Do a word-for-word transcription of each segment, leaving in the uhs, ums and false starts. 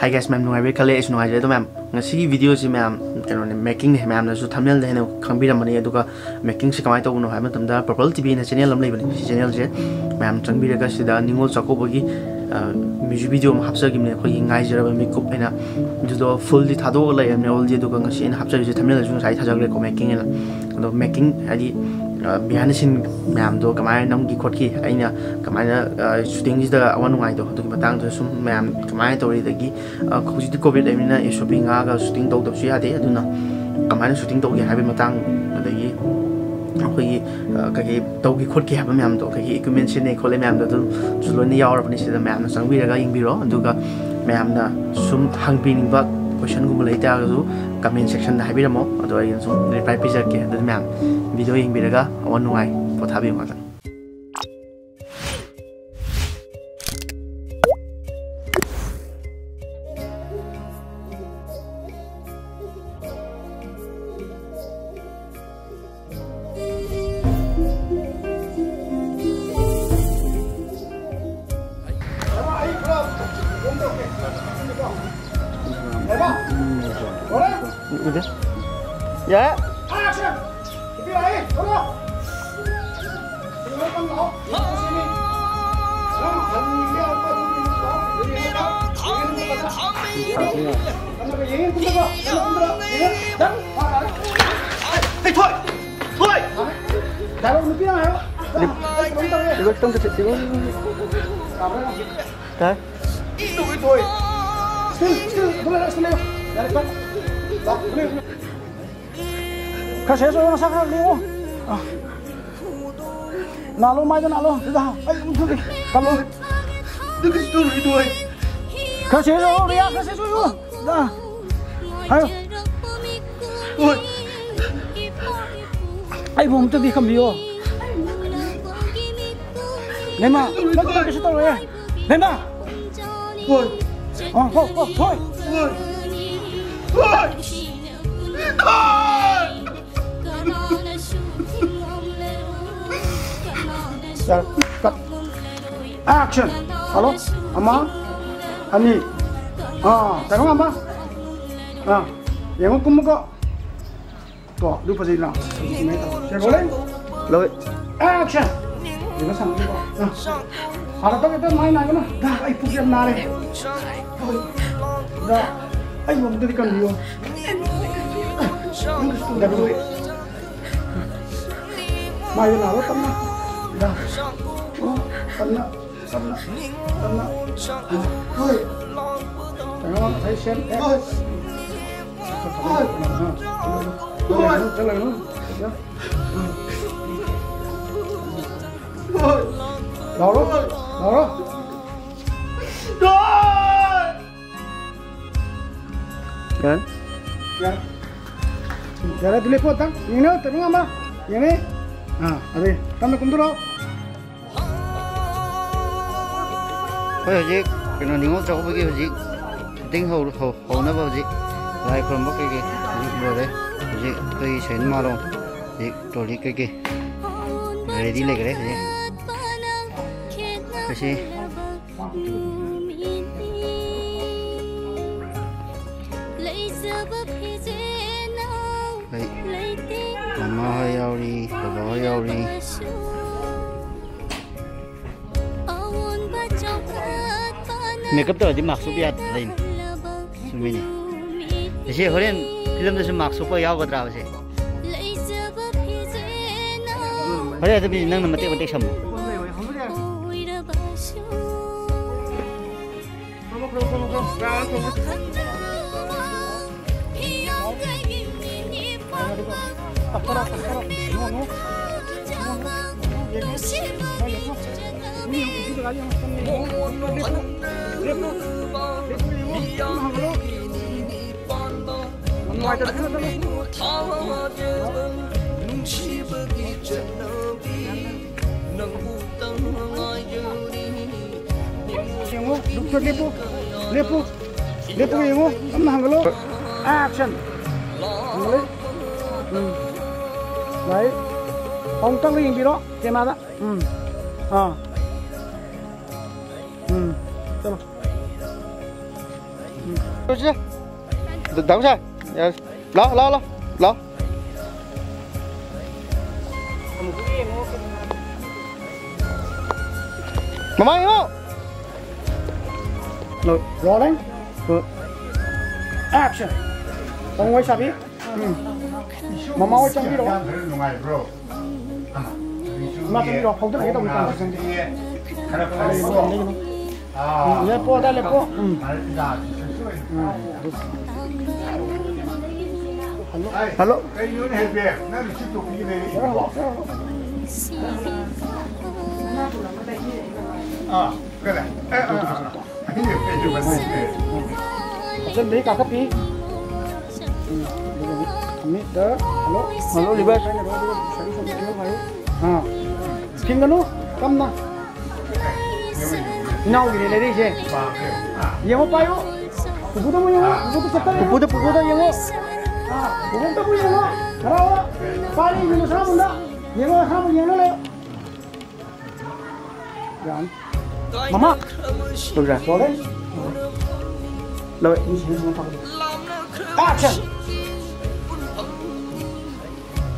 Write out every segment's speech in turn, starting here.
Hi guys, ꯃꯌꯥꯝ ꯅꯨꯡꯉꯥꯏꯕꯤꯔꯦ ꯈꯜꯂꯦ꯫ ꯑꯩꯁꯨ ꯅꯨꯡꯉꯥꯏꯖꯔꯦ꯫ ꯑꯗꯣ ꯃꯌꯥꯝ, ꯉꯁꯤꯒꯤ video ꯁꯤ ꯃꯌꯥꯝ ꯀꯩꯅꯣꯅꯦ, making ꯅꯦ꯫ ꯃꯌꯥꯝꯅꯁꯨ thumbnail ꯗ ꯍꯦꯟꯅ ꯈꯪꯕꯤꯔꯝꯃꯅꯤ꯫ ꯑꯗꯨꯒ making ꯁꯤ ꯀꯃꯥꯏꯅ ꯇꯧꯕꯅꯣ ꯍꯥꯏꯕ ꯃꯇꯝꯗ, Purple T V ꯍꯥꯏꯅ channel ꯑꯃ ꯂꯩꯕꯅꯦ꯫ ꯁꯤ channel ꯁꯦ ꯃꯌꯥꯝ ꯆꯪꯕꯤꯔꯒ, ꯁꯤꯗ ꯅꯤꯉꯣꯜ ꯆꯥꯛꯀꯧꯕꯒꯤ, ꯑ, music video ꯑꯃ ꯍꯥꯞꯆꯈꯤꯕꯅꯦ, ꯑꯩꯈꯣꯏꯒꯤ ꯉꯥꯏꯖꯔꯕ ꯃꯤꯀꯨꯞ ꯍꯥꯏꯅ꯫ ꯑꯗꯨꯗꯣ full ꯗꯤ ꯊꯥꯗꯣꯛꯑꯒ ꯂꯩꯔꯕꯅꯦ already꯫ ꯑꯗꯨꯒ ꯉꯁꯤ ꯑꯩꯅ ꯍꯥꯞꯆꯔꯤꯁꯦ, thumbnail ꯗꯁꯨ ꯉꯁꯥꯏ ꯊꯥꯖꯈ꯭ꯔꯦꯀꯣ, making ꯍꯥꯏꯅ꯫ ꯑꯗꯣ making ꯍꯥꯏꯗꯤ, ꯑ, behind the scene ꯃꯌꯥꯝꯗꯣ ꯀꯃꯥꯏꯅ ꯅꯝꯈꯤ ꯈꯣꯠꯈꯤ, ꯑꯩꯅ ꯀꯃꯥꯏꯅ, ꯑ, shooting ꯁꯤꯗ ꯑꯋꯥ ꯅꯨꯡꯉꯥꯏꯗꯣ, ꯑꯗꯨꯒꯤ ꯃꯇꯥꯡꯗ ꯁꯨꯝ ꯃꯌꯥꯝ ꯀꯃꯥꯏꯅ ꯇꯧꯔꯤ, ꯑꯗꯒꯤ ꯑ, ꯍꯧꯖꯤꯛꯇꯤ COVID ꯂꯩꯕꯅꯤꯅ S O P ꯉꯥꯛꯑꯒ shooting ꯇꯧꯗꯕꯁꯨ ꯌꯥꯗꯦ꯫ ꯑꯗꯨꯅ ꯀꯃꯥꯏꯅ shooting ꯇꯧꯒꯦ ꯍꯥꯏꯕꯒꯤ ꯃꯇꯥꯡ, ꯑꯗꯒꯤ ꯑꯩꯈꯣꯏꯒꯤ, ꯑ, ꯀꯩꯀꯩ ꯇꯧꯒꯦ ꯈꯣꯠꯀꯦ ꯍꯥꯏꯕ ꯃꯌꯥꯝꯗꯣ, ꯀꯩꯀꯩ equipment ꯁꯤꯖꯤꯟꯅꯩ ꯈꯣꯠꯂꯦ ꯃꯌꯥꯝꯗꯣ ꯑꯗꯨꯝꯁꯨ ꯂꯣꯏꯅ ꯌꯥꯎꯔꯕꯅꯤ꯫ ꯁꯤꯗ ꯃꯌꯥꯝꯅ ꯆꯪꯕꯤꯔꯒ ꯌꯦꯡꯕꯤꯔꯣ꯫ ꯑꯗꯨꯒ ꯃꯌꯥꯝꯅ ꯁꯨꯝ ꯍꯪꯕꯤꯅꯤꯡꯕ question ꯒꯨꯝꯕ ꯂꯩ ꯇꯥꯔꯒꯁꯨ comment section ꯗ ꯍꯥꯏꯕꯤꯔꯝꯃꯣ, ꯑꯗꯣ ꯑꯩꯅ ꯁꯨꯝ reply ꯄꯤꯖꯔꯛꯀꯦ꯫ ꯑꯗꯨꯗꯤ ꯃꯌꯥꯝ video ꯌꯦꯡꯕꯤꯔꯒ ꯑꯋꯥ ꯅꯨꯡꯉꯥꯏ ꯄꯣꯊꯥꯕꯤꯌꯨ ꯉꯥꯛꯇꯪ꯫ ꯈꯔ serious ꯑꯣꯏꯌꯣ, ꯅꯁꯥ ꯈꯔ ꯂꯦꯡꯉꯣ꯫ ꯑꯥ꯫ ꯅꯥꯜꯂꯣ, ꯃꯥꯏꯗꯣ ꯅꯥꯜꯂꯣ꯫ ꯁꯤꯗ, ꯑꯩ ꯑꯗꯨꯝ ꯊꯨꯞꯄꯤ꯫ ꯀꯜꯂꯣ꯫ ꯅꯪ ꯀꯩꯁꯨ ꯇꯧꯔꯣꯏꯗꯣꯏ꯫ ꯈꯔ serious ꯑꯣꯏꯌꯣ, ꯔꯤꯌꯥ, ꯈꯔ serious ꯑꯣꯏꯌꯣ꯫ ꯁꯤꯗ꯫ ꯍꯥꯏꯌꯣ꯫ ꯍꯣꯏ꯫ ꯑꯩꯕꯨ ꯑꯝꯇꯗꯤ ꯈꯝꯕꯤꯌꯣ꯫ ꯂꯩꯃ, ꯅꯪ ꯀꯩꯁꯨ ꯇꯧꯔꯣꯏꯌꯦ꯫ ꯂꯩꯃ꯫ ꯍꯣꯏ꯫ ꯑ, ꯍꯣ, ꯍꯣ, ꯍꯣꯏ꯫ ꯍꯣꯏ꯫ ꯍꯣꯏ꯫ ꯌꯥꯔꯦ, cut꯫ Action! ꯍꯜꯂꯣ? ꯑꯃ, ꯑꯅꯤ꯫ ꯑꯥ, ꯇꯥꯏꯕꯪꯉꯥꯟꯕ꯫ ꯑꯥ, ꯌꯦꯡꯉꯣ, ꯀꯨꯝꯃꯨꯀꯣ꯫ ꯀꯣ, ꯑꯗꯨ ꯐꯖꯩꯅ꯫ ꯁꯦ, rolling꯫ ꯂꯣꯏ꯫ Action! ꯌꯦꯡꯉꯣ, ꯁꯥꯟꯅꯕꯤꯌꯨꯀꯣ꯫ ꯑꯥ꯫ ꯍꯥꯟꯅ ꯇꯧꯒꯦ, ꯇꯧ, ꯃꯥꯏ ꯅꯥꯏꯒꯅꯨ꯫ ꯗꯥ, ꯑꯩ ꯄꯨꯛ ꯌꯥꯝ ꯅꯥꯔꯦ꯫ ꯗꯥ, ꯑꯩ ꯂꯣꯝꯗꯗꯤ ꯀꯟꯕꯤꯌꯨ꯫ ꯃꯥꯏꯗ ꯅꯥꯔꯣ, ꯇꯞꯅ꯫ ꯗꯥ꯫ ꯑꯣ, ꯇꯞꯅ꯫ ꯇꯞꯅ, ꯇꯞꯅ꯫ ꯍꯣꯏ꯫ ꯀꯩꯅꯣ, ꯉꯁꯥꯏ ꯁꯦꯝ-, ꯑꯦ꯫ ꯍꯣꯏ꯫ ꯍꯣꯏ꯫ ꯆꯠꯂꯒꯅꯨ, ꯆꯠꯂꯒꯅꯨ꯫ ꯌꯥ꯫ ꯍꯣꯏ꯫ ꯂꯥꯎꯔꯣ, ꯂꯥꯎꯔꯣ꯫ ꯍꯣꯏ꯫ ꯌꯥꯔꯦ? ꯌꯥꯔꯦ꯫ ꯌꯥꯔꯦ, ꯑꯗꯨ ꯂꯦꯞꯄꯣ ꯑꯝꯇꯪ꯫ ꯌꯦꯡꯅꯦ, ꯇꯥꯏꯕꯪꯉꯥꯟꯕ꯫ ꯌꯦꯡꯅꯦ꯫ ꯑꯥ, ꯑꯗꯨꯗꯤ ꯇꯞꯅ ꯀꯨꯝꯊꯔꯣ꯫ ꯑꯩꯈꯣꯏ ꯍꯧꯖꯤꯛ ꯀꯩꯅꯣ, ꯅꯤꯉꯣꯜ ꯆꯥꯛꯀꯧꯕꯒꯤ ꯍꯧꯖꯤꯛ shooting ꯍꯧ-, ꯍꯧ-, ꯍꯧꯅꯕ ꯍꯧꯖꯤꯛ ꯂꯥꯏ ꯈꯨꯔꯨꯝꯕ ꯀꯩꯀꯩ ꯍꯧꯖꯤꯛ ꯂꯣꯏꯔꯦ꯫ ꯍꯧꯖꯤꯛ ꯑꯩꯈꯣꯏꯒꯤ ꯁꯦꯟ ꯃꯥꯔꯣ ꯍꯧꯖꯤꯛ trolley ꯀꯩꯀꯩ ready ꯂꯩꯈ꯭ꯔꯦ ꯍꯧꯖꯤꯛ꯫ ꯑꯩꯈꯣꯏꯁꯤ ꯑꯩ ꯃꯃꯥ ꯍꯣꯏ ꯌꯥꯎꯔꯤ, ꯕꯕꯥ ꯍꯣꯏ ꯌꯥꯎꯔꯤ꯫ Makeup ꯇꯧꯔꯗꯤ mask ꯎꯞꯄ ꯌꯥꯗ꯭ꯔꯦꯅꯦ꯫ ꯆꯨꯝꯃꯤꯅꯦ꯫ ꯏꯆꯦ, ꯍꯣꯔꯦꯟ film ꯗꯁꯨ mask ꯎꯞꯄ ꯌꯥꯎꯒꯗ꯭ꯔꯥꯕ ꯁꯦ? ꯍꯣꯔꯦꯟ ꯑꯗꯨꯝ ꯅꯪꯅ ꯃꯇꯦꯛ ꯃꯇꯦꯛ ꯁꯝꯃꯣ꯫ ꯌꯦꯡꯉꯣ, ꯗꯣꯛꯇꯔ ꯂꯦꯞꯄꯨ, ꯂꯦꯞꯄꯨ, ꯂꯦꯞꯄꯨ, ꯌꯦꯡꯉꯣ, ꯀꯟꯅ ꯍꯥꯡꯒꯠꯂꯣ꯫ Action! ꯍꯥꯡꯒꯠꯂꯦ꯫ ꯎꯝ꯫ ꯂꯥꯛꯏ꯫ ꯑꯃꯨꯛꯇꯪꯒ ꯌꯦꯡꯕꯤꯔꯣ, camera ꯗ꯫ ꯎꯝ꯫ ꯑꯥ꯫ ꯎꯝ꯫ ꯆꯠꯂꯣ꯫ ꯆꯠꯁꯦ꯫ ꯗ-, ꯗꯥ ꯍꯨꯁꯦꯟ, ꯌꯥꯔꯦ꯫ ꯂꯥꯎ, ꯂꯥꯎ, ꯂꯥꯎ, ꯂꯥꯎ꯫ ꯃꯃꯥ ꯌꯦꯡꯉꯣ꯫ ꯂꯣ-, rolling꯫ ꯂꯣ-, action꯫ ꯇꯥꯃꯣ ꯋꯥꯔꯤ ꯁꯥꯕꯤ꯫ ꯎꯝ꯫ ꯃꯃꯥ ꯍꯣꯏ ꯆꯪꯕꯤꯔꯛꯑꯣ꯫ ꯍꯛꯆꯥꯡ ꯈꯔ ꯅꯨꯡꯉꯥꯏꯕ꯭ꯔꯣ? ꯏꯃꯥ ꯆꯪꯕꯤꯔꯛꯑꯣ꯫ ꯍꯧꯗꯣꯛꯅꯒꯦ ꯇꯧꯕꯅꯤ, ꯇꯥꯃꯣ ꯆꯪꯕꯤꯔꯛꯑꯣ꯫ ꯈꯔ ꯐꯔꯦꯀꯣ? ꯎꯝ꯫ ꯂꯦꯞꯄꯣ, ꯑꯗ ꯂꯦꯞꯄꯣ꯫ ꯎꯝ꯫ ꯎꯝ꯫ ꯍꯜꯂꯣ꯫ ꯀꯩꯅꯣꯅꯦ ꯍꯦꯕꯦ? ꯅꯪ ꯁꯤ ꯇꯣꯄꯤꯒꯤ ꯂꯩꯔꯛꯏꯁꯤꯕꯣ? ꯑꯥ, ꯀꯗꯥꯏ? ꯑꯦ, ꯑꯥ, ꯑꯥ, ꯑꯥ꯫ ꯑꯆꯟꯕꯤ ꯀꯥꯈꯠꯄꯤ꯫ ꯎꯝ, ꯑꯗꯨꯒꯅꯤ꯫ ꯃꯤꯠꯇ, ꯍꯜꯂꯣ꯫ ꯍꯜꯂꯣ, ꯔꯤꯚꯔꯁ꯫ ꯑꯥ꯫ ꯐꯤꯡꯒꯅꯨ, ꯀꯝꯅ꯫ ꯏꯅꯥꯎꯒꯤꯅꯦ ꯂꯩꯔꯛꯏꯁꯦ꯫ ꯌꯦꯡꯉꯣ, ꯄꯥꯏꯌꯨ꯫ ꯄꯨꯄꯨꯗ ꯑꯃꯨꯛ ꯌꯦꯡꯉꯣ, ꯄꯨꯄꯨꯗ ꯆꯠꯇꯔꯦ꯫ ꯄꯨꯄꯨꯗ, ꯄꯨꯄꯨꯗ ꯌꯦꯡꯉꯣ꯫ ꯑꯥ, ꯄꯨꯄꯨꯗ ꯑꯃꯨꯛ ꯌꯦꯡꯉꯣ꯫ ꯍꯔꯥꯎ꯫ ꯄꯥꯏꯔꯤ, ꯃꯤꯅꯨ ꯁꯥꯃꯨꯟꯗ꯫ ꯌꯦꯡꯉꯣ, ꯁꯥꯃꯨꯟ ꯌꯦꯡꯉ ꯂꯩꯌꯨ꯫ ꯌꯥꯅꯤ꯫ ꯃꯃꯥ! ꯂꯣꯏꯔꯦ꯫ ꯂꯣꯏꯔꯦ? ꯂꯣꯏ꯫ ꯑꯦꯛꯁꯟ!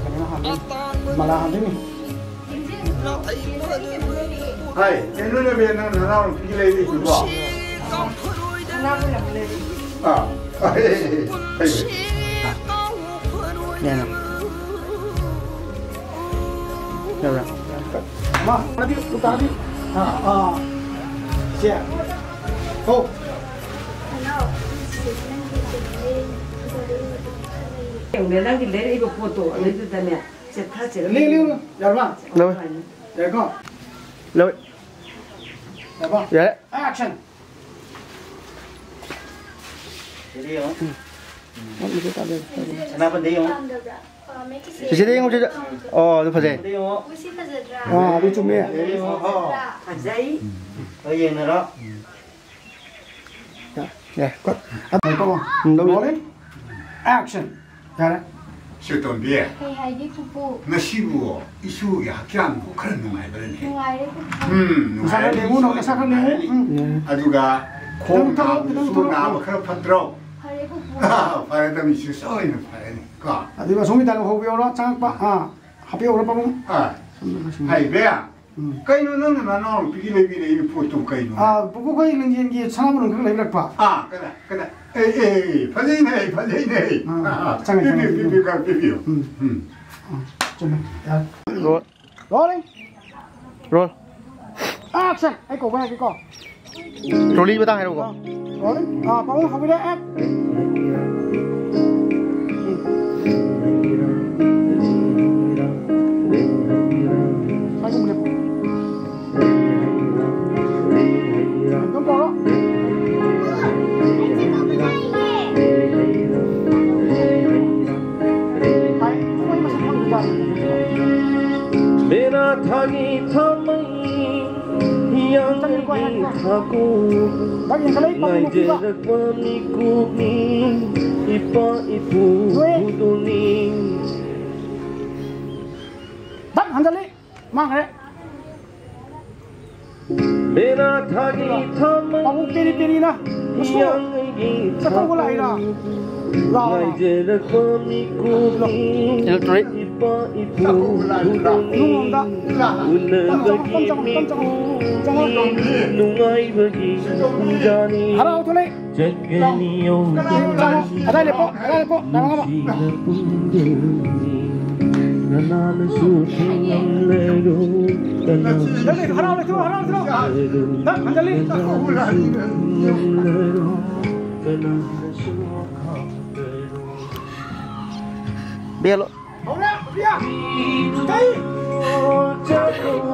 ꯀꯩꯅꯣ ꯍꯥꯟꯗꯣꯏꯅꯤ꯫ ꯃꯂꯥ ꯍꯥꯟꯗꯣꯏꯅꯤ꯫ ꯍꯥꯏ, ꯀꯩꯅꯣꯅꯦꯕ ꯅꯪ ꯅꯅꯥꯎ ꯅꯨꯄꯤꯒꯤ ꯂꯩꯔꯤꯁꯤꯕꯣ? ꯑꯥ꯫ ꯐꯩ, ꯐꯩ꯫ ꯌꯥꯔꯦ꯫ ꯌꯥꯔꯦ꯫ ꯃꯥ, ꯇꯥꯕꯤꯌꯨ, ꯇꯥꯕꯤꯌꯨ꯫ ꯑꯥ, ꯑꯥ꯫ ꯁꯦ꯫ ꯀꯣ꯫ ꯌꯦꯡꯉꯨꯅꯦ, ꯅꯪꯒꯤ ꯂꯩꯔꯛꯏꯕ ꯄꯣꯠꯇꯣ, ꯑꯗꯨꯏꯗꯨꯗꯅꯦ, ꯆꯦꯠꯊ ꯆꯦꯠꯊ ꯂꯦꯡ, ꯂꯦꯡ, ꯌꯥꯔꯕ? ꯂꯧ꯫ ꯌꯥꯔꯦꯀꯣ? ꯂꯧ꯫ ꯌꯥꯔꯕ? ꯌꯥꯔꯦ꯫ Action! ꯁꯤꯗ ꯌꯦꯡꯉꯣ꯫ ꯁꯦꯅꯥꯄꯇꯤꯗ ꯌꯦꯡꯉꯣ꯫ ꯆꯤꯆꯦꯗ ꯌꯦꯡꯉꯣ, ꯆꯤꯆꯦ꯫ ꯑꯣ, ꯑꯗꯨ ꯐꯖꯩ꯫ ꯁꯤꯗ ꯌꯦꯡꯉꯣ꯫ ꯎꯁꯤ ꯐꯖꯗ꯭ꯔꯥ? ꯑꯥ, ꯑꯗꯨ ꯆꯨꯝꯃꯦ꯫ ꯁꯤꯗ ꯌꯦꯡꯉꯣ꯫ ꯐꯖꯗ꯭ꯔꯥ? ꯐꯖꯩ꯫ ꯍꯣꯏ, ꯌꯦꯡꯅꯔꯣ꯫ ꯌꯥ-, ꯌꯥꯏ꯫ Cut. ꯎꯝ, ꯂꯧ-, Rolling. Action. ꯌꯥꯔꯦ꯫ ꯁꯤꯇꯣꯝꯕꯤ, ꯀꯩ ꯍꯥꯏꯒꯦ ꯄꯨꯄꯨ? ꯉꯁꯤꯕꯨ ꯏꯁꯨꯒꯤ ꯍꯛꯆꯥꯡꯕꯨ ꯈꯔ ꯅꯨꯡꯉꯥꯏꯕ꯭ꯔꯅꯦ? ꯅꯨꯡꯉꯥꯏꯔꯦ ꯄꯨꯄꯨ꯫ ꯎꯝ, ꯅꯁꯥ ꯈꯔ ꯅꯨꯡꯉꯥꯏꯔꯅꯤ, ꯂꯦꯡꯉꯨ, ꯏꯁꯨ ꯅꯁꯥ ꯈꯔ ꯂꯦꯡꯉꯨ꯫ ꯅꯨꯡꯉꯥꯏꯔꯅꯤ꯫ ꯎꯝ꯫ ꯑꯗꯨꯒ ꯈꯣꯡ ꯈꯤꯇꯪ ꯊꯧꯔꯣ, ꯅꯥꯕꯗꯨꯁꯨ ꯈꯤꯇꯪ ꯊꯧꯔꯣ꯫ ꯅꯥꯕ ꯈꯔ ꯐꯠꯇ꯭ꯔꯣ? ꯐꯔꯦ, ꯄꯨꯄꯨ꯫ ꯐꯔꯦ, ꯇꯝꯃꯤꯁꯤ ꯁꯣꯏꯅ ꯐꯔꯦꯅꯦ ꯀꯣ꯫ ꯑꯗꯨꯒ ꯑꯁꯣꯝꯒꯤ ꯗꯥꯏꯂꯣꯛ ꯍꯧꯕ ꯌꯥꯎꯔꯣ, ꯆꯪꯉꯛꯄ꯫ ꯑꯥ, ꯍꯥꯞꯄꯤꯌꯧꯔꯣ ꯄꯥꯕꯨꯡ꯫ ꯑꯥ, ꯁꯣꯝꯗ, ꯁꯣꯝꯗ꯫ ꯍꯩꯕꯦ, ꯎꯝ꯫ ꯀꯩꯅꯣ ꯅꯪꯅ ꯅꯅꯥꯎꯅꯨꯄꯤꯒꯤ ꯂꯩꯕꯤꯔꯛꯏ ꯄꯣꯠꯇꯨ ꯀꯩꯅꯣ? ꯑꯥ, ꯄꯨꯄꯨ, ꯑꯩꯈꯣꯏ ꯂꯤꯡꯖꯦꯜꯒꯤ ꯁꯅꯥꯕꯨꯟ ꯈꯔ ꯂꯩꯕꯤꯔꯛꯄ꯫ ꯑꯥ, ꯀꯗꯥꯏ, ꯀꯗꯥꯏ? ꯑꯦ, ꯑꯦ, ꯑꯦ, ꯐꯖꯩꯅꯦ, ꯐꯖꯩꯅꯦ꯫ ꯑꯥ, ꯑꯥ, ꯆꯪꯉꯦ, ꯄꯤꯕꯤꯌꯨ, ꯆꯪꯉꯦ, ꯄꯤꯕꯤꯌꯨ, ꯆꯪꯉꯦ꯫ ꯄꯤꯕꯤꯌꯨ꯫ ꯎꯝ꯫ ꯎꯝ꯫ ꯑꯥ, ꯆꯨꯝꯃꯦ꯫ ꯌꯥꯔꯦ꯫ ꯔꯣꯜ꯫ ꯔꯣꯜ꯫ ꯑꯦꯛꯁꯟ! ꯑꯩ ꯀꯧꯕ ꯍꯥꯏꯔꯒꯦꯀꯣ꯫ ꯇ꯭ꯔꯣꯂꯤ ꯃꯇꯥꯡ ꯍꯥꯏꯔꯛꯎꯀꯣ꯫ ꯑꯥ, ꯔꯣꯜ꯫ ꯑꯥ, ꯄꯥꯕꯨꯡ ꯍꯧꯕꯤꯔꯦ, ꯑꯦꯛ꯫ ꯁ꯭ꯋꯥꯏꯒꯨꯝꯕꯅꯦ꯫ ꯑꯗꯨꯝ ꯄꯥꯔꯣ꯫ ꯍꯥꯏ, ꯃꯣꯏ ꯃꯁꯛ ꯈꯪꯗ꯭ꯔꯤꯖꯥꯠꯂꯣ? ꯕꯦꯔꯥ ꯊꯥꯒꯤ ꯊꯥꯃꯩ ꯍꯤꯌꯥꯡꯒꯩꯒꯤ ꯊꯥꯀꯨ ꯉꯥꯏꯖꯔꯛꯄ ꯃꯤꯀꯨꯞꯅꯤ ꯏꯄꯥ ꯏꯄꯨ ꯍꯨꯗꯨꯅꯤ꯫ ꯗꯛ ꯍꯟꯖꯜꯂꯤ꯫ ꯃꯥꯡꯈ꯭ꯔꯦ꯫ ꯕꯦꯔꯥ ꯊꯥꯒꯤ ꯊꯥꯃꯩ ꯄꯥꯕꯨꯡ ꯄꯦꯔꯤ ꯄꯦꯔꯤꯅ ꯃꯁꯨ ꯍꯤꯌꯥꯡꯒꯩꯒꯤ ꯆꯠꯊꯧꯕ ꯂꯥꯛꯏꯔꯥ? ꯊꯥꯀꯨ ꯂꯥꯛꯑꯣ, ꯂꯥꯛꯑꯣ꯫ ꯉꯥꯏꯖꯔꯛꯄ ꯃꯤꯀꯨꯞꯅꯤ ꯏꯂꯦꯛꯇ꯭ꯔꯤꯛ꯫ ꯏꯄꯥ ꯏꯄꯨ ꯍꯨꯗꯨꯅꯤ꯫ ꯏꯃꯨꯡ ꯂꯣꯝꯗ꯫ ꯎꯅꯕꯒꯤ ꯇꯝ ꯆꯪꯉꯣ, ꯇꯝ ꯆꯪꯉꯣ, ꯇꯝ ꯆꯪꯉꯣ꯫ ꯃꯤꯀꯨꯞꯅꯤ ꯅꯨꯡꯉꯥꯏꯕꯒꯤ ꯈꯣꯡꯖꯥꯅꯤ꯫ ꯍꯔꯥꯎ ꯊꯣꯛꯂꯛꯏ꯫ ꯆꯠꯀꯅꯤ ꯌꯧꯗꯅ ꯑꯗꯥꯏ ꯂꯦꯞꯄꯣ, ꯑꯗꯥꯏ ꯂꯦꯞꯄꯣ, ꯗꯥ ꯃꯉꯥꯕ꯫ ꯅꯨꯡꯁꯤꯅ ꯄꯨꯟꯒꯅꯤ꯫ ꯅꯅꯥꯅꯁꯨ ꯊꯦꯡꯂꯔꯣꯏ꯫ ꯀꯅꯥꯅꯁꯨ ꯍꯔꯥꯎ ꯂꯩꯊꯣꯛ, ꯍꯔꯥꯎ ꯂꯩꯊꯣꯛ꯫ ꯅꯪ ꯍꯟꯖꯜꯂꯤ꯫ ꯊꯦꯡꯂꯔꯣꯏ꯫ ꯀꯅꯥꯅꯁꯨ ꯈꯪꯂꯔꯣꯏ꯫ ꯕꯦꯜꯂꯣ꯫ ꯍꯧꯔꯦ, ꯄ꯭ꯔꯤꯌꯥ! ꯀꯩ? ꯆꯠꯂꯣ!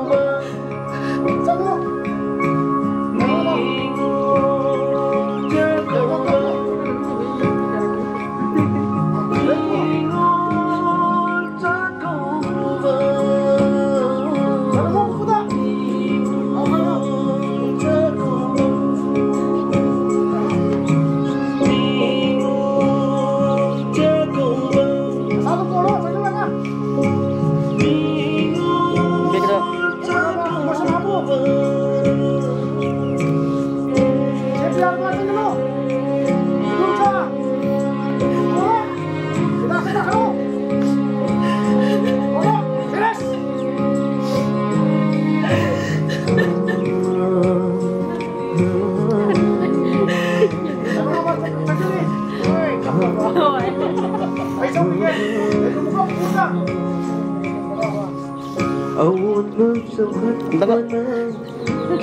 ꯆꯥꯎꯈꯠꯄꯅ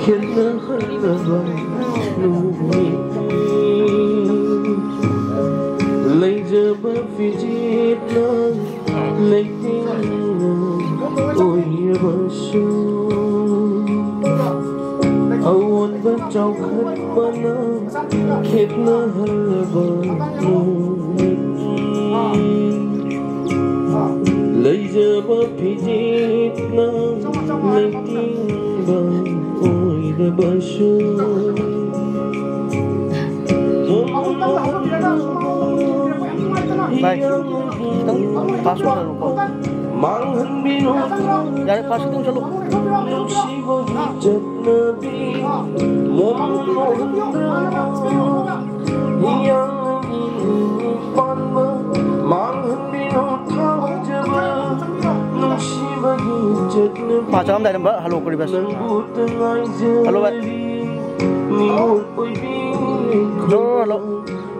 ꯈꯦꯠꯅꯍꯜꯂꯕ ꯅꯨꯃꯤꯠꯅꯤ꯫ ꯂꯩꯖꯕ ꯐꯤꯖꯦꯠꯅ ꯂꯩꯇꯦꯡꯅ ꯑꯣꯏꯔꯕꯁꯨ, ꯑꯑꯣꯟꯕ ꯆꯥꯎꯈꯠꯄꯅ ꯈꯦꯠꯅꯍꯜꯂꯕ ꯅꯨꯃꯤꯠꯅꯤ꯫ ꯂꯩꯖꯕ ꯐꯤꯖꯦꯠꯅ ꯂꯩꯇꯦꯡꯕ ꯑꯣꯏꯔꯕꯁꯨ, ꯚꯥꯏ, ꯈꯤꯇꯪ ꯄꯥꯁ ꯇꯧꯔꯣꯀꯣ꯫ ꯃꯥꯡꯍꯟꯕꯤꯅꯨ꯫ ꯌꯥꯔꯦ, ꯄꯥꯁ ꯈꯤꯇꯪ ꯆꯠꯂꯨ꯫ ꯅꯨꯡꯁꯤꯕꯒꯤ ꯆꯠꯅꯕꯤ ꯃꯣꯃꯣꯟ ꯃꯣꯍꯟꯗ꯭ꯔ꯫ ꯍꯤꯌꯥꯡꯒꯤ ꯄꯥꯟꯕ ꯃꯥꯡꯍꯟꯕꯤꯅꯨ ꯊꯥꯖꯕ ꯅꯨꯡꯁꯤꯕꯒꯤ ꯆꯠꯅꯕꯤ꯫ ꯃꯥ ꯆꯠꯂꯝꯗꯥꯏꯗ ꯑꯃ ꯍꯜꯂꯣ ꯀꯣ, ꯔꯤꯚꯔꯁ꯫ ꯅꯪꯕꯨꯇ ꯍꯜꯂꯣ, ꯚꯥꯏ꯫ ꯉꯥꯏꯖꯔꯤ ꯅꯤꯉꯣꯜ ꯑꯣꯏꯕꯤ ꯖꯣꯔ ꯍꯜꯂꯣ꯫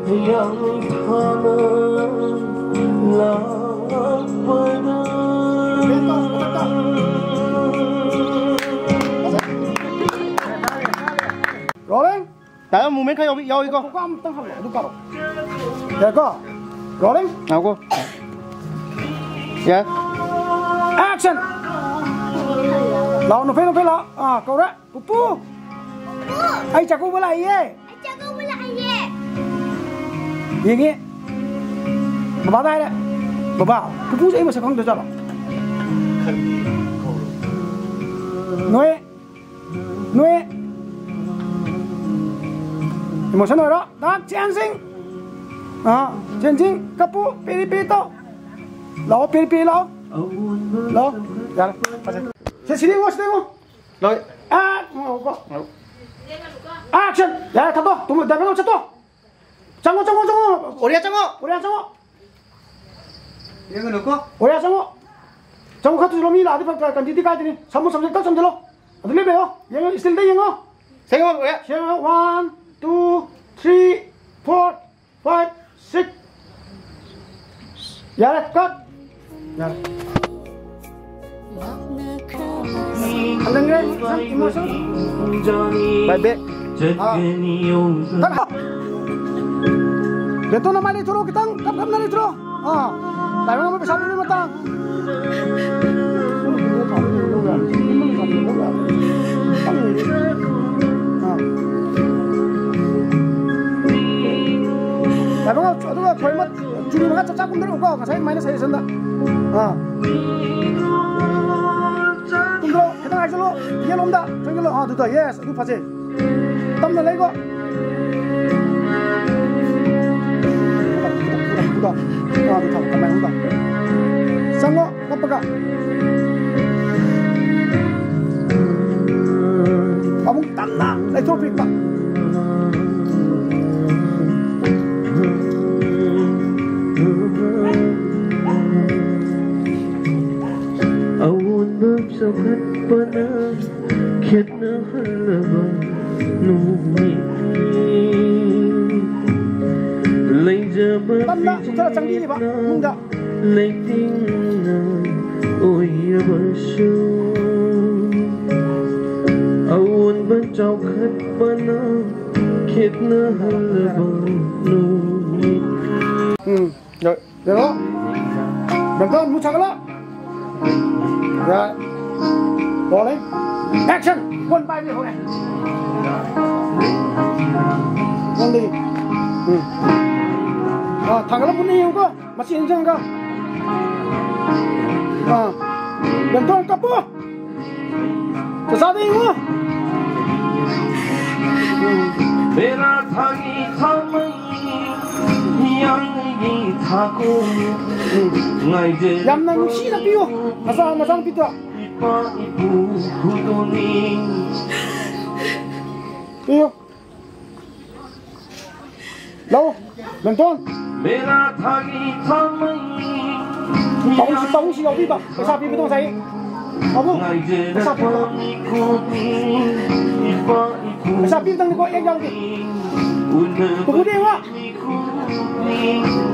ꯍꯤꯌꯥꯡ ꯊꯥꯅ ꯂꯥꯛꯄꯗ꯫ ꯔꯣꯂꯤꯡ꯫ ꯇꯥꯏꯃꯔ ꯃꯨꯚꯃꯦꯟ ꯈꯔ ꯌꯥꯎꯕꯤ-, ꯌꯥꯎꯏꯀꯣ꯫ ꯀꯣꯀꯥ ꯑꯃꯨꯛꯇꯪ ꯍꯜꯂꯣ, ꯑꯗꯨ ꯀꯥꯔꯣ꯫ ꯌꯥꯏꯀꯣ? ꯔꯣꯂꯤꯡ꯫ ꯉꯥꯏꯈꯣ꯫ ꯌꯥꯏ꯫ ꯑꯦꯛꯁꯟ! ꯂꯥꯛꯑꯣ, ꯅꯨꯄꯤ, ꯅꯨꯄꯤ ꯂꯥꯛꯑꯣ꯫ ꯑꯥ, ꯀꯧꯔꯦ꯫ ꯄꯨꯄꯨ! ꯑꯩ ꯆꯥꯛꯀꯧꯕ ꯂꯥꯛꯏꯌꯦ꯫ ꯑꯩ ꯆꯥꯛꯀꯧꯕ ꯂꯥꯛꯏꯌꯦ꯫ ꯌꯦꯡꯉꯤ꯫ ꯕꯕꯥꯗ ꯍꯥꯏꯔꯦ꯫ ꯕꯕꯥ, ꯄꯨꯄꯨꯁꯦ ꯑꯩ ꯃꯁꯛ ꯈꯪꯗꯖꯥꯠꯂꯣ? ꯅꯣꯏ ꯅꯣꯏ ꯏꯃꯣꯁꯟ ꯑꯣꯏꯔꯣ꯫ ꯗꯥꯛ ꯆꯦꯟꯖꯤꯡ꯫ ꯑꯥ, ꯆꯦꯟꯖꯤꯡ꯫ ꯀꯞꯄꯨ꯫ ꯄꯤꯔꯤ ꯄꯤꯔꯤ ꯇꯧ꯫ ꯂꯥꯛꯑꯣ, ꯄꯤꯔꯤ ꯄꯤꯔꯤ ꯂꯥꯛꯑꯣ꯫ ꯂꯥꯛꯑꯣ꯫ ꯌꯥꯔꯦ꯫ ꯁꯦ, ꯁꯤꯗ ꯌꯦꯡꯉꯣ, ꯁꯤꯗ ꯌꯦꯡꯉꯣ꯫ ꯂꯣꯏ꯫ ꯑꯦ, ꯉꯥꯏꯈꯣꯀꯣ꯫ ꯑꯦꯛꯁꯟ! ꯌꯥꯔꯦ, ꯊꯥꯗꯣꯛ꯫ ꯇꯨꯝꯃꯣ, ꯗꯥꯏꯔꯦꯛ ꯆꯠꯇꯣ꯫ ꯆꯪꯉꯣ, ꯆꯪꯉꯣ, ꯆꯪꯉꯣ꯫ ꯑꯣꯔꯤꯌꯥ ꯆꯪꯉꯣ꯫ ꯑꯣꯔꯤꯌꯥ ꯆꯪꯉꯣ꯫ ꯌꯦꯡꯒꯅꯨꯀꯣ꯫ ꯑꯣꯔꯤꯌꯥ ꯆꯪꯉꯣ꯫ ꯆꯪꯉꯣ, ꯈꯔ ꯊꯨꯖꯤꯜꯂꯣ, ꯃꯤ ꯂꯥꯛꯑꯗꯤ ꯐꯔꯛ ꯇꯥꯏ, ꯀꯟꯇꯤꯗꯤ ꯀꯥꯏꯗꯅꯤ꯫ ꯁꯝꯃꯣ, ꯁꯝꯖꯤꯜꯂꯣ, ꯇꯛ ꯁꯝꯖꯤꯜꯂꯣ꯫ ꯑꯗꯨ ꯂꯦꯞ ꯂꯩꯌꯣ꯫ ꯌꯦꯡꯉꯣ, ꯁ꯭ꯇꯤꯜꯗ ꯌꯦꯡꯉꯣ꯫ ꯁꯦꯡꯉꯣ, ꯑꯣꯔꯤꯌꯥ꯫ ꯁꯦꯡꯉꯣ, one, two, three, four, five, six. ꯌꯥꯔꯦ, ꯀꯠ꯫ ꯌꯥꯔꯦ꯫ ꯍꯟꯖꯟꯈ꯭ꯔꯦ, emotion, emotion꯫ Bye back꯫ ꯑꯥ꯫ ꯀꯠ꯫ ꯕꯦꯇꯣꯟ ꯅꯃꯥꯏ ꯂꯩꯊꯣꯔꯛꯑꯣ, ꯈꯤꯇꯪ ꯀꯞ ꯀꯞꯅ ꯂꯩꯊꯣꯔꯛꯑꯣ꯫ ꯑꯥ꯫ ꯇꯥꯏꯕꯪ ꯑꯃ ꯄꯩꯁꯥ ꯄꯤꯕꯒꯤ ꯃꯇꯥꯡ꯫ ꯑꯥ꯫ ꯇꯥꯏꯕꯪ ꯑꯃ, ꯑꯗꯨꯒ ꯈꯣꯏꯃ ꯆꯨꯔꯤ ꯃꯈꯥ ꯆꯞ ꯆꯥ ꯀꯨꯝꯊꯔꯛꯎꯀꯣ, ꯉꯁꯥꯏ ꯑꯗꯨꯃꯥꯏꯅ suggestion ꯗ꯫ ꯑꯥ꯫ ꯀꯨꯝꯊꯔꯛꯑꯣ, ꯈꯤꯇꯪ ꯍꯥꯏꯖꯜꯂꯣ, ꯌꯦꯠꯂꯣꯝꯗ ꯆꯪꯁꯤꯜꯂꯣ꯫ ꯑꯥ, ꯑꯗꯨꯗ, yes, ꯑꯗꯨ ꯐꯖꯩ꯫ ꯇꯞꯅ ꯂꯩꯀꯣ꯫ ꯑꯥ, ꯑꯗꯨ ꯊꯝꯃꯣ, ꯀꯃꯥꯏꯅ ꯍꯨꯝꯕ? ꯆꯪꯉꯣ, ꯅꯞꯄꯒ꯫ ꯑꯃꯨꯛ ꯇꯞꯅ ꯂꯩꯊꯣꯛꯄꯤꯕ꯫ ꯑꯑꯣꯟꯕ ꯆꯥꯎꯈꯠꯄꯅ ꯈꯦꯠꯅꯍꯜꯂꯕ ꯅꯨꯃꯤꯠꯅꯤ꯫ ꯂꯩꯖꯕ ꯇꯞꯅ ꯆꯨꯞꯊꯔ ꯆꯪꯕꯤꯔꯤꯕ ꯐꯤꯔꯦꯞꯅ ꯏꯃꯨꯡꯗ꯫ ꯂꯩꯇꯦꯡꯅ ꯑꯣꯏꯔꯕꯁꯨ ꯑꯑꯣꯟꯕ ꯆꯥꯎꯈꯠꯄꯅ ꯈꯦꯠꯅꯍꯜꯂꯕ ꯅꯨꯃꯤꯠ꯫ ꯎꯝ꯫ ꯌꯦꯡꯉꯣ꯫ ꯕꯦꯝꯇꯣꯟ, ꯃꯨꯠ ꯁꯥꯒꯠꯂꯣ꯫ ꯌꯥꯔꯦ꯫ Rolling꯫ Action꯫ ꯀꯣꯟ ꯄꯥꯏꯕ ꯍꯧꯔꯦ꯫ ꯀꯣꯟꯗꯒꯤ꯫ ꯎꯝ꯫ ꯑꯥ, ꯊꯥꯡꯒꯠꯂ ꯃꯨꯟꯅ ꯌꯦꯡꯉꯨꯀꯣ꯫ ꯃꯆꯤ ꯑꯅꯤ ꯆꯪꯉꯒ꯫ ꯑꯥ꯫ ꯕꯦꯝꯇꯣꯟ ꯀꯞꯄꯨ꯫ ꯆꯥꯆꯥꯗ ꯌꯦꯡꯉꯨ꯫ ꯕꯦꯔꯥ ꯊꯥꯒꯤ ꯊꯥꯃꯩ ꯍꯤꯌꯥꯡꯒꯤ ꯊꯥꯀꯣ ꯉꯥꯏꯖꯔꯤꯕ ꯌꯥꯝꯅ ꯅꯨꯡꯁꯤꯅ ꯄꯤꯌꯨ꯫ ꯃꯆꯥ, ꯃꯆꯥꯅꯨꯄꯤꯗꯣ꯫ ꯏꯄꯥ ꯏꯄꯨ ꯈꯨꯗꯣꯜꯅꯤ꯫ ꯄꯤꯌꯨ꯫ ꯂꯧ, ꯕꯦꯝꯇꯣꯟ꯫ ꯕꯦꯔꯥ ꯊꯥꯒꯤ ꯊꯥꯃꯩ ꯄꯥꯕꯨꯡꯁꯤ, ꯄꯥꯕꯨꯡꯁꯤ ꯌꯥꯎꯕꯤꯕ꯫ ꯄꯩꯁꯥ ꯄꯤꯕꯗꯣ ꯉꯁꯥꯏ꯫ ꯄꯥꯕꯨꯡ, ꯄꯩꯁꯥ ꯄꯤꯕꯗꯣ꯫ ꯄꯩꯁꯥ ꯄꯤꯕꯗꯪꯅꯤꯀꯣ, ꯑꯦꯛ ꯌꯥꯎꯗꯦ꯫ ꯄꯨꯄꯨꯗ ꯌꯦꯡꯉꯣ꯫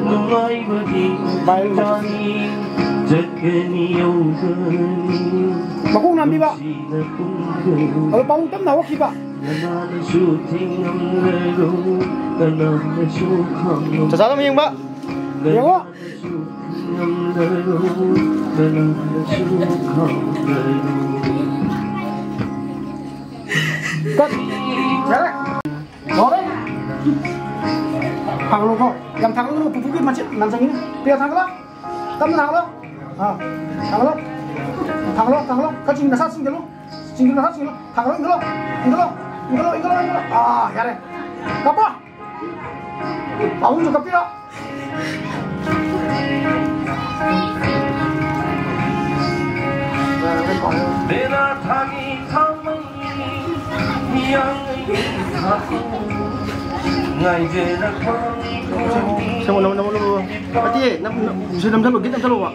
ꯅꯨꯡꯉꯥꯏꯕꯒꯤ ꯆꯠꯀꯅꯤ ꯌꯧꯒꯅꯤ꯫ ꯃꯈꯣꯡ ꯅꯥꯝꯕꯤꯕ꯫ ꯑꯗꯣ ꯄꯥꯕꯨꯡ ꯇꯞꯅ ꯍꯧꯒꯠꯈꯤꯕ꯫ ꯆꯆꯥꯗ ꯑꯃꯨꯛ ꯌꯦꯡꯕ꯫ ꯌꯦꯡꯉꯣ꯫ ꯀꯠ꯫ ꯌꯥꯔꯦ꯫ ꯂꯣꯏꯔꯦ꯫ ꯊꯥꯡꯒꯠꯂꯣꯀꯣ꯫ ꯌꯥꯝ ꯊꯥꯡꯒꯠꯂꯨꯅꯨ, ꯄꯨꯄꯨꯒꯤ ꯃꯆꯤꯟ ꯅꯥꯟꯖꯪꯉꯤꯅꯦ꯫ ꯄꯤꯌꯥ ꯊꯥꯡꯒꯠꯂꯣ꯫ ꯇꯞꯅ ꯊꯥꯡꯒꯠꯂꯣ꯫ ꯑꯥ꯫ ꯊꯥꯡꯒꯠꯂꯣ꯫ ꯊꯥꯡꯒꯠꯂꯣ, ꯊꯥꯡꯒꯠꯂꯣ꯫ ꯈꯔ ꯆꯤꯡ, ꯅꯁꯥ ꯆꯤꯡꯁꯤꯜꯂꯨ꯫ ꯆꯤꯡꯁꯤꯜꯂꯨ, ꯅꯁꯥ ꯆꯤꯡꯁꯤꯜꯂꯨ꯫ ꯊꯥꯡꯒꯠꯂꯣ, ꯏꯟꯈꯠꯂꯣ꯫ ꯏꯟꯈꯠꯂꯣ, ꯏꯟꯈꯠꯂꯣ, ꯏꯟꯈꯠꯂꯣ꯫ ꯑꯥ, ꯌꯥꯔꯦ꯫ ꯀꯥꯞꯄꯣ꯫ ꯄꯥꯕꯨꯡꯁꯨ ꯀꯥꯞꯄꯤꯔꯣ꯫ ꯕꯦꯔꯥ ꯊꯥꯒꯤ ꯊꯥꯎꯃꯩ ꯍꯤꯌꯥꯡꯒꯩꯒꯤ ꯊꯥꯀꯨ ꯉꯥꯏꯖꯔꯛꯄ ꯁꯦꯝꯃꯣ, ꯅꯝꯃꯣ, ꯅꯝꯃꯣ, ꯅꯝꯃꯣ꯫ ꯅꯠꯇꯤꯌꯦ, ꯅꯝ-, ꯅꯝ-, ꯁꯤ ꯅꯝꯁꯜꯂꯣ, ꯒꯤꯠ ꯅꯝꯁꯜꯂꯣꯕ꯫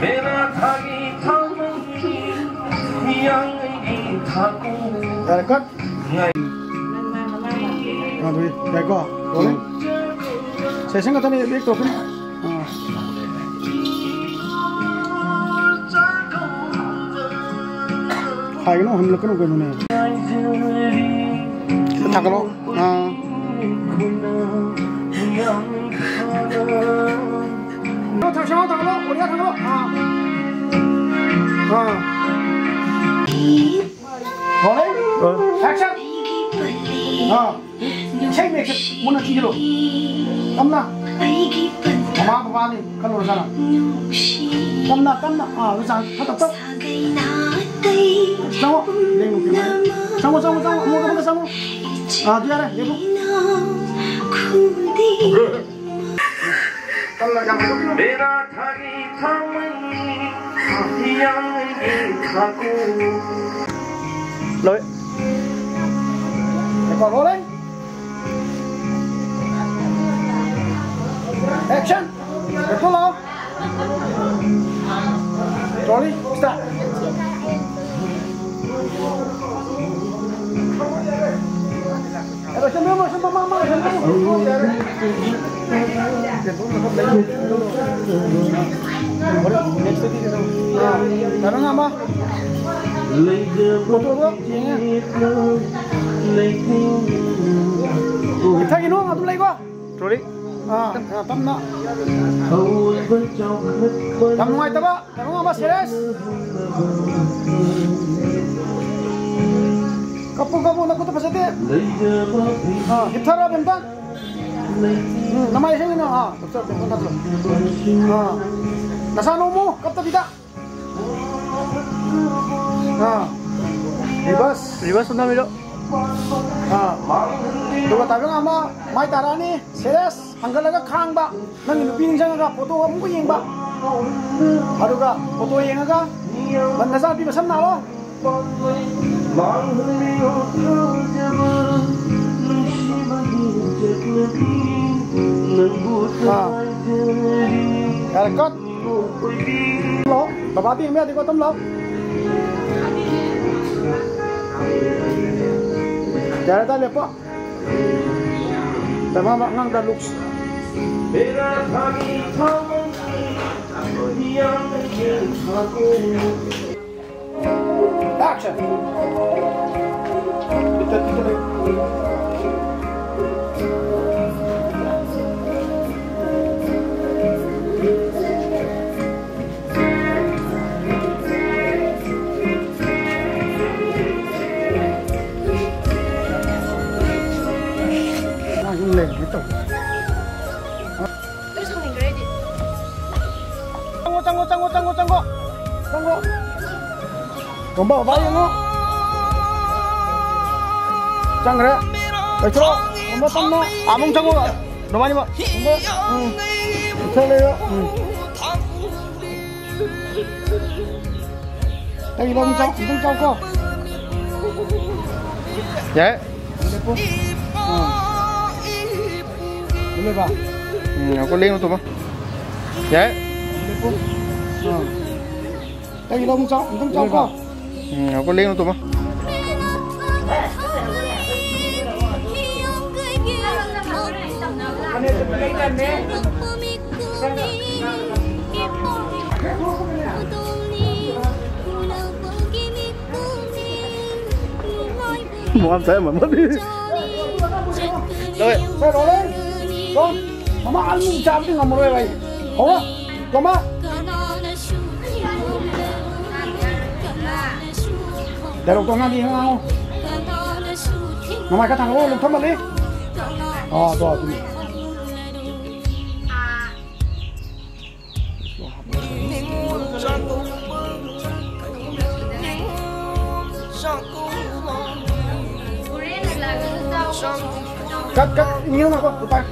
ꯕꯦꯔꯥ ꯊꯥꯒꯤ ꯊꯥꯎꯃꯩ ꯍꯤꯌꯥꯡꯒꯩꯒꯤ ꯊꯥꯀꯨ ꯌꯥꯔꯦ, ꯀꯠ꯫ ꯉꯥꯏ- ꯑꯗꯨꯗꯤ ꯌꯥꯏꯀꯣ? ꯔꯣꯂꯤꯡ꯫ ꯁꯦꯁꯟ ꯈꯛꯇꯅꯦ, ꯕꯦꯛ ꯇꯧꯔꯛꯀꯅꯤ꯫ ꯑꯥ꯫ ꯍꯥꯏꯒꯅꯨ, ꯍꯟꯂꯛꯀꯅꯨ ꯀꯩꯅꯣꯅꯦ꯫ ꯊꯥꯡꯒꯠꯂꯣ꯫ ꯑꯥ꯫ ꯊꯥꯡꯒꯠꯂꯣ, ꯊꯥꯡꯒꯠꯂꯣ, ꯑꯣꯔꯤꯌꯥ ꯊꯥꯡꯒꯠꯂꯣ꯫ ꯑꯥ꯫ ꯑꯥ꯫ ꯔꯣꯂꯤꯡ꯫ ꯑꯥ꯫ ꯑꯦꯛꯁꯟ꯫ ꯑꯥ꯫ ꯏꯁꯩ ꯃꯌꯦꯛꯁꯦ ꯃꯨꯟꯅ ꯊꯤꯖꯤꯜꯂꯨ꯫ ꯇꯞꯅ꯫ ꯃꯃꯥ ꯕꯕꯥꯅꯤ ꯈꯜꯂꯨꯔꯖꯥꯠꯂ? ꯇꯞꯅ, ꯇꯞꯅ꯫ ꯑꯥ, ꯑꯗꯨ ꯆꯥꯡ ꯈꯔ ꯇꯞ ꯇꯞ꯫ ꯆꯪꯉꯣ꯫ ꯂꯦꯡꯉꯨ, ꯂꯦꯡꯉꯨ꯫ ꯆꯪꯉꯣ, ꯆꯪꯉꯣ, ꯆꯪꯉꯣ꯫ ꯑꯃꯨꯛ ꯑꯃꯨꯛꯀ ꯆꯪꯉꯣ꯫ ꯑꯥ, ꯑꯗꯨ ꯌꯥꯔꯦ꯫ ꯂꯦꯞꯄꯨ꯫ ꯇꯞꯅ, ꯌꯥꯝ ꯍꯧꯗꯣꯛꯄꯤꯅꯨ꯫ ꯕꯦꯔꯥ ꯊꯥꯒꯤ ꯊꯥꯎꯃꯩ ꯍꯤꯌꯥꯡꯒꯩꯒꯤ ꯊꯥꯀꯨ꯫ ꯂꯣꯏ꯫ Record rolling. ꯑꯦꯛꯁꯟ꯫ ꯂꯦꯞꯊꯣꯛꯂꯛꯑꯣ꯫ Rolling, start. ꯑꯦꯛꯁꯟ, ꯃꯃꯥꯡ, ꯃꯃꯥꯡ, ꯃꯃꯥꯡ, ꯑꯦꯛꯁꯟ, ꯃꯃꯥꯡ꯫ ꯀꯩꯅꯣ ꯑꯃ ꯄꯨꯊꯣꯛꯑꯒ ꯌꯦꯡꯉꯦ꯫ ꯏꯊꯛꯀꯤ ꯅꯨꯡ ꯑꯗꯨꯝ ꯂꯩꯀꯣ꯫ ꯇ꯭ꯔꯣꯂꯤ꯫ ꯑꯥ, ꯑꯥ, ꯇꯞꯅ꯫ ꯌꯥꯝ ꯅꯨꯡꯉꯥꯏꯇꯕ ꯀꯩꯅꯣ ꯑꯃ ꯁꯦꯔꯦꯁ꯫ ꯀꯞꯄꯨ, ꯀꯞꯄꯨ, ꯅꯈꯨꯠꯇ ꯐꯖꯗꯦ꯫ ꯑꯥ, ꯍꯤꯞꯊꯔꯣ ꯑꯝꯇꯪ꯫ ꯎꯝ, ꯅꯃꯥꯏ ꯁꯦꯡꯅ, ꯑꯥ, ꯀꯞꯆꯔꯛꯀꯦ, ꯀꯞꯆꯔꯛꯀꯦ꯫ ꯑꯥ, ꯅꯁꯥ ꯅꯣꯝꯃꯨ, ꯀꯞꯇꯕꯤꯗ꯫ ꯑꯥ, ꯔꯤꯚꯔꯁ꯫ ꯔꯤꯚꯔꯁ ꯑꯝꯇ ꯅꯝꯕꯤꯔꯣ꯫ ꯑꯥ, ꯑꯗꯨꯒ ꯇꯥꯏꯕꯪ ꯑꯃ ꯃꯥꯏ ꯇꯥꯔꯛꯑꯅꯤ, ꯁꯦꯔꯦꯁ꯫ ꯍꯪꯒꯠꯂꯒ ꯈꯥꯡꯕ, ꯅꯪꯒꯤ ꯅꯨꯄꯤ ꯅꯤꯡꯁꯤꯡꯉꯒ ꯐꯣꯇꯣ ꯑꯃꯨꯛꯀ ꯌꯦꯡꯕ, ꯑꯗꯨꯒ ꯐꯣꯇꯣ ꯌꯦꯡꯉꯒ ꯅꯆꯥꯅꯨꯄꯤ ꯃꯁꯝ ꯅꯥꯜꯂꯣ꯫ ꯑꯥ꯫ ꯌꯥꯔꯦ, ꯀꯠ꯫ ꯂꯥꯛꯑꯣ꯫ ꯕꯕꯥꯗꯤ ꯌꯦꯡꯕ ꯌꯥꯗꯦꯀꯣ, ꯑꯗꯨꯝ ꯂꯥꯛꯑꯣ꯫ ꯌꯥꯔꯦ, ꯇꯥ ꯂꯦꯞꯄꯣ꯫ ꯇꯃꯥꯝ ꯑꯉꯥꯡꯗ ꯂꯨꯛꯁ꯫ Action! ꯅꯪ ꯂꯩꯔꯝꯒꯦ ꯇꯧꯕ꯫ ꯂꯣꯏ ꯁꯥꯎꯅꯤꯡꯈ꯭ꯔꯦ ꯑꯩꯗꯤ꯫ ꯆꯪꯉꯣ, ꯆꯪꯉꯣ, ꯆꯪꯉꯣ, ꯆꯪꯉꯣ, ꯆꯪꯉꯣ꯫ ꯆꯪꯉꯣ꯫ ꯇꯣꯝꯕ, ꯕꯕꯥ ꯌꯦꯡꯉꯣ꯫ ꯆꯪꯈ꯭ꯔꯦ꯫ ꯂꯩꯊꯣꯛꯑꯣ꯫ ꯇꯣꯝꯕ, ꯇꯞꯅ꯫ ꯑꯥꯕꯨꯡ ꯆꯪꯉꯣ꯫ ꯅꯕꯥꯅꯤꯃꯛ꯫ ꯇꯣꯝꯕ꯫ ꯎꯝ꯫ ꯏꯊꯛ ꯂꯩꯔꯣ꯫ ꯎꯝ꯫ ꯑꯩ ꯂꯧ ꯆꯥꯎ, ꯑꯝꯇꯪ ꯆꯥꯎꯀꯣ꯫ ꯌꯥꯏ꯫ ꯂꯦꯞꯄꯨ꯫ ꯑꯥ꯫ ꯂꯦꯞꯄ꯫ ꯎꯝ, ꯉꯥꯏꯈꯣ, ꯂꯦꯡꯉꯨ ꯇꯣꯝꯕ꯫ ꯌꯥꯏ꯫ ꯂꯦꯞꯄꯨ꯫ ꯑꯥ꯫ ꯑꯩ ꯂꯧ ꯆꯥꯎ, ꯑꯝꯇꯪ ꯆꯥꯎꯀꯣ꯫ ꯎꯝ, ꯉꯥꯏꯈꯣ, ꯂꯦꯡꯉꯨ ꯇꯣꯝꯕ꯫ ꯃꯃꯥ ꯃꯆꯥ ꯌꯥꯝ ꯃꯥꯟꯕꯅꯤ꯫ ꯂꯧꯋꯦ꯫ ꯁꯦ, ꯔꯣꯂꯤꯡ꯫ ꯀꯣ꯫ ꯃꯃꯥ ꯑꯅꯤ ꯆꯥꯕꯗꯤ ꯉꯝꯃꯔꯣꯏ ꯑꯩ꯫ ꯍꯧꯔꯣ꯫ ꯀꯣꯃꯥ꯫ ꯗꯥꯏꯂꯣꯛꯇꯣ ꯑꯉꯥꯡꯗꯤ ꯉꯥꯡꯉꯣ꯫ ꯃꯃꯥꯏ ꯈꯔ ꯊꯥꯡꯒꯠꯂꯣ, ꯂꯨꯝꯊꯝꯃꯜꯂꯤ꯫ ꯑꯥ, ꯇꯣ, ꯑꯗꯨꯅꯤ꯫ ꯀꯠ, ꯀꯠ, ꯏꯅꯦ ꯉꯥꯏꯈꯣ, ꯄꯥꯏ꯫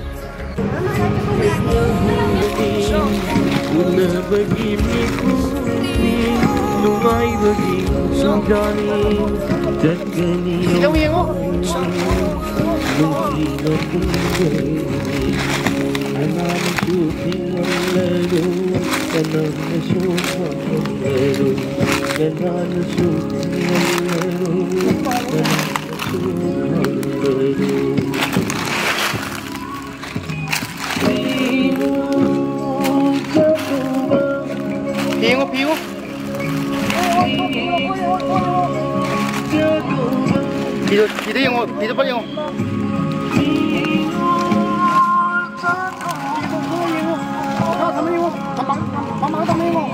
ꯎꯅꯕꯒꯤ ꯃꯤꯀꯨꯞꯅꯤ, ꯅꯨꯡꯉꯥꯏꯕꯒꯤ ꯅꯨꯡꯗꯥꯡꯅꯤ, ꯆꯠꯀꯅꯤ ꯁꯤꯗ ꯑꯃꯨꯛ ꯌꯦꯡꯉꯣ꯫ ꯅꯨꯡꯁꯤꯕ ꯄꯨꯡꯖꯪꯅꯤ, ꯀꯅꯥꯅꯁꯨ ꯊꯤꯡꯂꯝꯂꯔꯣꯏ, ꯀꯅꯥꯅꯁꯨ ꯈꯪꯂꯝꯂꯔꯣꯏ, ꯀꯅꯥꯅꯁꯨ ꯊꯤꯡꯂꯝꯂꯔꯣꯏ, ꯀꯅꯥꯅꯁꯨ ꯈꯪꯂꯔꯣꯏ꯫ ꯐꯤ ꯌꯦꯡꯉꯣ, ꯐꯤ ꯌꯦꯡꯉꯣ꯫ ꯐꯤꯗꯣ, ꯐꯤꯗꯣ ꯌꯦꯡꯉꯣ, ꯐꯤꯗꯣ ꯐꯠ ꯌꯦꯡꯉꯣ꯫ ꯃꯈꯥ ꯊꯝꯃ ꯌꯦꯡꯉꯣ꯫ ꯃꯃꯥꯡ, ꯃꯃꯥꯡ ꯊꯝꯃ ꯌꯦꯡꯉꯣ꯫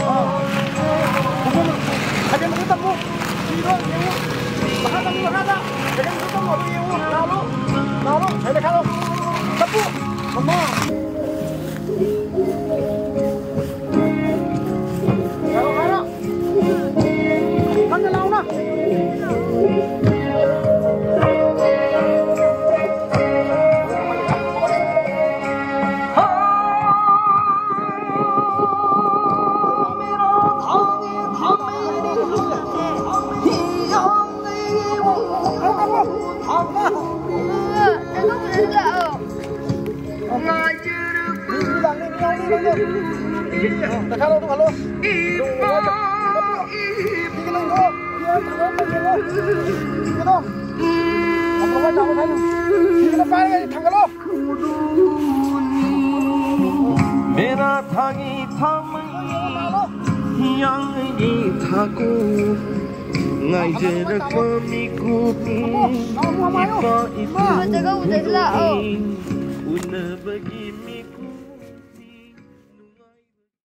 ꯑꯥ꯫ ꯍꯥꯏꯐꯦꯠ ꯃꯈꯨꯠ ꯇꯝꯃꯨ꯫ ꯐꯤꯗꯣ ꯌꯦꯡꯉꯨ꯫ ꯃꯈꯥ ꯇꯝꯃꯨ, ꯃꯈꯥꯗ꯫ ꯍꯥꯏꯐꯦꯠ ꯃꯈꯨꯠ ꯇꯝꯃꯨ, ꯑꯗꯨ ꯌꯦꯡꯉꯨ꯫ ꯂꯥꯜꯂꯨ꯫ ꯂꯥꯜꯂꯨ꯫ ꯍꯥꯏꯐꯦꯠ ꯈꯥꯗꯣ꯫ ꯇꯞꯄꯨ꯫ ꯃꯃꯥ꯫ ꯀꯟꯅ ꯂꯥꯎꯅ꯫ ꯊꯥꯡꯒꯠꯂꯣ꯫ ꯕꯦꯔꯥ ꯊꯥꯒꯤ ꯊꯥꯃꯩ, ꯍꯤꯌꯥꯡꯒꯤ ꯊꯥꯀꯨ, ꯉꯥꯏꯖꯔꯛꯄ ꯃꯤꯀꯨꯞ, ꯏꯄꯥ ꯏꯄꯨ ꯎꯅꯕꯒꯤ ꯃꯤꯀꯨꯞ꯫